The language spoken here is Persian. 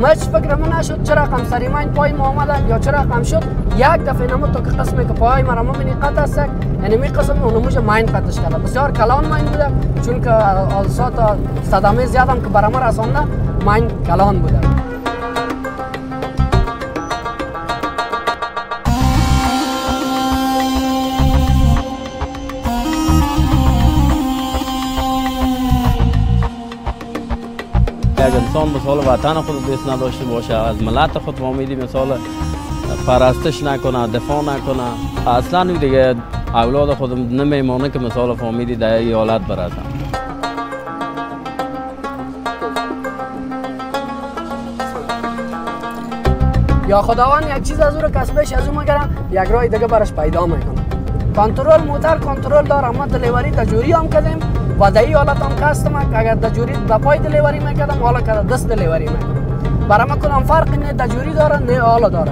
ما هیچ فکر من نشد چرا رقم سری ماین پای ما آمده یا چرا رقم شد. یک دفعه نمود تو که قسمی که پای مرا می‌بینی قطع است، یعنی می قسم اونموش ماین قطعش کرده. بسیار کلان ماین بوده، چون که حادثات صدمه زیاد هم که برای ما رسانده ماین کلان بوده. یک انسان مثال وطن خود دوست نداشته باشه، از ملت خود وامیدی مثال پرستش نکنه، دفاع نکنه، اصلا دیگه اولاد خودم نمیمانه که مثال فامیلی در ایالت برسن. یا خداوند یک چیز از او رو کسبش از او مگرم یک راه دیگه براش پیدا میکنه. کنترل موتر کنترل داره، ما دلیوری تجوری هم کردیم و در این حالت هم کستم اگر دجوری به پای دلیوری میکردم، حالا که دست دلیوری میکنم. برای ما کدام فرق نه دجوری داره نه حالا داره.